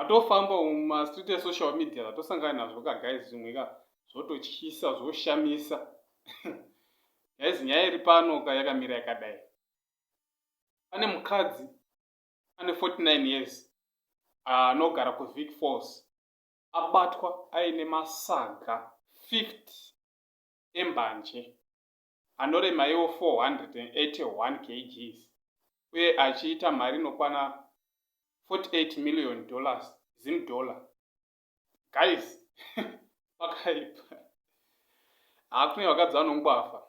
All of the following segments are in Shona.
Zvatofamba mumastreet esocial media, zvatosangana nazvo ka guys, zvimwe ka zvototyisa, zvoshamisa guys. Nyaya iri pano ka yakamira yakadai. Pane mukadzi ane 49 years anogara kuVic Falls, abatwa aine masaga 50 embanje anorema iwo 481 kgs uye achiita mari inokwana $48 million, Zim dollar. Guys, pakaipa. Hakune vakadzi vanongwafa,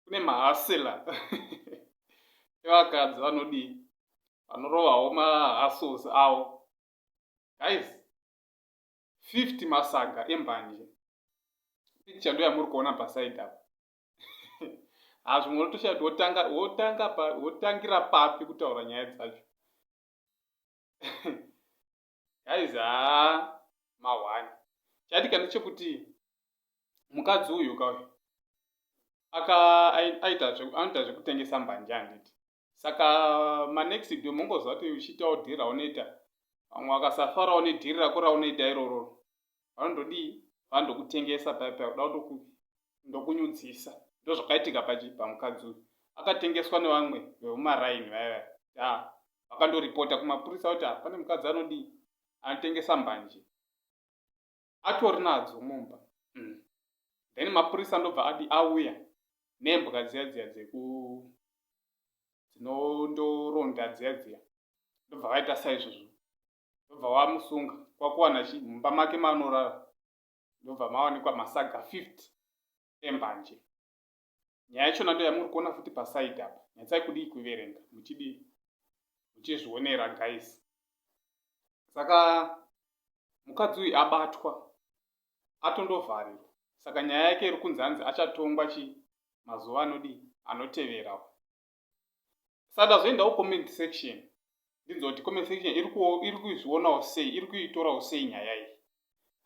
kune mahustler evakadzi vanodii, vanorovawo mahustles avo. Guys, 50 masaga embanje, picture ndo yamuri kuona paside apa. Hazvimwe unotoshaya kuti wotanga wotanga wotangira papi kutaura nyaya dzacho guys. Haa, mahwani. Chaitika ndechekuti mukadzi uyu kauyu aita anoita zvekutengesa mbanje, handiti? Saka manext door, mongoziva kuti uchiitawo dhiri raunoita, vamwe vakasafarawo nedhiri rako raunoita irororo, vanondodii? Vanondokutengesa paipai, kuda ndokunyudzisa. Ndo zvakaitika pamukadzi uyu. Akatengeswa nevamwe vemumaraini vaya, a vakandoripota kumapurisa kuti pane mukadzi anodii, anotengesa mbanje, atori nadzo mumba. Then mapurisa ndobva adi auya nembwa dziya dziya dzeku dzinondoronda dziya dziya, ndobva vaita saizvozvo, ndobva vamusunga. Kwakuwana chi mumba make maanorara, ndobva mawanikwa masaga 50 embanje. Nyaya yachona ndo yamuri kuona futi paside apa. Nyatsai kudii kuverenga, muchidii, muchizvionera guys. Saka mukadzi uyu abatwa, atondovharirwa. Saka nyaya yake iri kunzi hanzi achatongwa chi mazuva anodii, anoteverawo. Saka ndazoendawo comment section, ndinzwa kuti comment section iri kuzvionawo sei, iri kuitorawo sei nyaya iyi.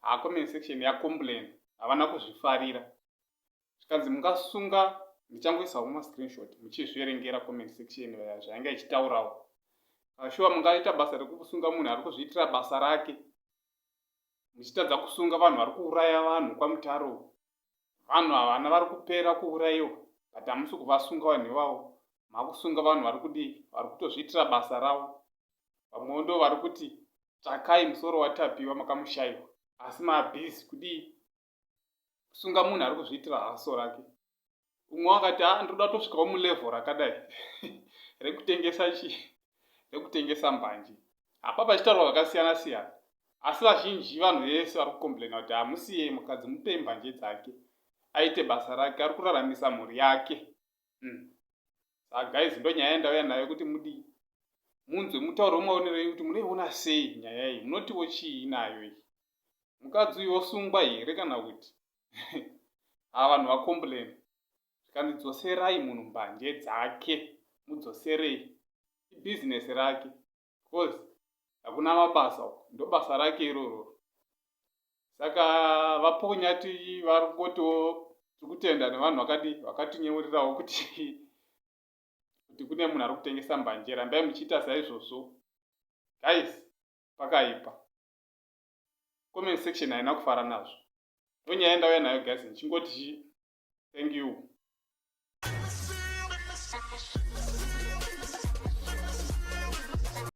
Ha, comment section yacomplain, havana kuzvifarira. Zvikanzi mungasunga, ndichangoisawo mascreenshot muchizviverengera comment section zvainga ichitaurawo. Shuwa, mungaita basa rekusunga munhu ari kuzviitira basa rake, muchitadza kusunga vanhu vari kuuraya vanhu kwaMutare? Vanhu havana vari kupera kuurayiwa, but hamusi kuvasunga vanhu ivavo. Makusunga vanhu vari kudii, vari kutozviitira basa ravo. Vamwewo ndo vari kuti tsvakai musoro waTapiwa, makamushayiwa, asi mabhizi kudii, kusunga munhu ari kuzviitira hustle rake. Umwe wakati, "A, ndoda kutosvikawo mulevel rakadai rekutengesa chi rekutengesa mbanje." Hapa pachitaurwa zvakasiyana siyana, asi vazhinji, vanhu vese vari kucomplaina kuti hamusiyei mukadzi, mupei mbanje dzake aite basa rake, ari kuraramisa mhuri yake. Saka guys, ndo nyaya yandauya nayo kuti mudii, munzwe mutauro wemaonero kuti munoiona sei nyaya iyi, munotiwo chii nayo iyi. Mukadzi uyu wosungwa here kana kuti? Ava vanhu vacomplain, zvikanzi dzoserai munhu mbanje dzake, mudzoserei, ibhizinesi rake, because hakuna mabasa uko, ndo basa rake iroro. Saka vaPonyati vari kungotiwo tiri kutenda nevanhu vakadi vakatinyeurirawo kuti kune munhu ari kutengesa mbanje, rambai muchiita saizvozvo. Guys, pakaipa. Comment section haina kufara nazvo. Ndonyaya ndauya nayo guys, ndichingoti thank you.